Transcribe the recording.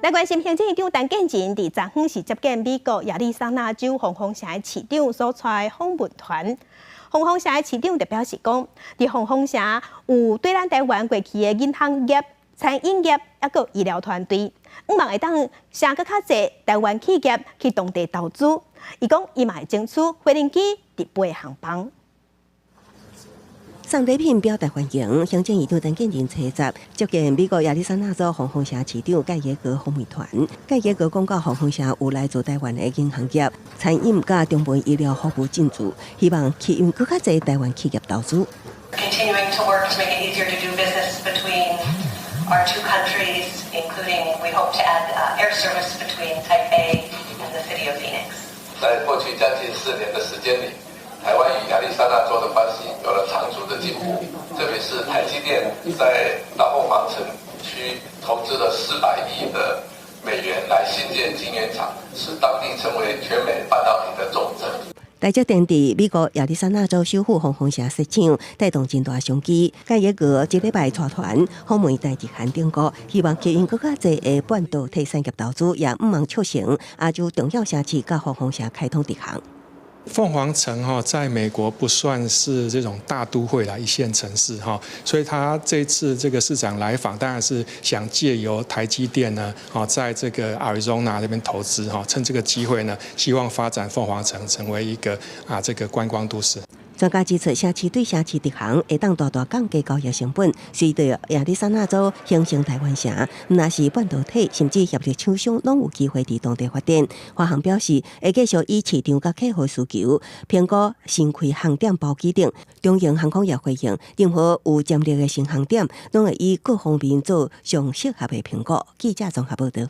來關心行政院長陳建仁佇昨昏是接見美國亞利桑那州鳳凰城的市長所帶訪問團。鳳凰城的市長就表示講，佇鳳凰城有對咱台灣過去的銀行業、餐飲業，抑閣醫療團隊，向望會當吸閣較濟台灣企業去當地投資。伊講伊嘛會爭取飛行機直飛航班。送禮品表達歡迎，行政院長陳建仁初十接見美國亞利桑那州鳳凰城市長蓋耶格訪問團。蓋耶格講到鳳凰城有來自台灣的銀行業、餐飲佮中文醫療服務進駐，希望吸引閣較濟台灣企業投資。 Continuing to work to make it easier to do business between our two countries, including we hope to add air service between Taipei and the city of Phoenix. 在過去將近4年的時間裡，台灣與亞利桑那州的關係有了長足的進步，特別是台積電在大鳳凰城區投資了400億的美元來興建晶圓廠，使當地成為全美半導體的重鎮。台積電佇美國亞利桑那州首府鳳凰城設廠，帶動真大商機。蓋耶格這禮拜帶團訪問台日韓等國，希望吸引閣較濟的半導體產業投資，也向望促成亞洲重要城市佮鳳凰城開通直航。鳳凰城哈，在美國不算是這種大都會啦，一線城市哈，所以他這次這個市長來訪，當然是想借由台積電呢，在這個亞利桑那這邊投資哈，趁這個機會呢，希望發展鳳凰城成為一個這個觀光都市。專家指出，城市對城市直航會當大大降低交易成本，隨著亞利桑那州形成台灣城，毋但是半導體，甚至協力廠商攏有機會佇當地發展。華航表示，會繼續以市場佮客戶需求評估新開航點包機等。長榮航空也回應，任何有潛力的新航點，攏會以各方面做上適合的評估。記者綜合報道。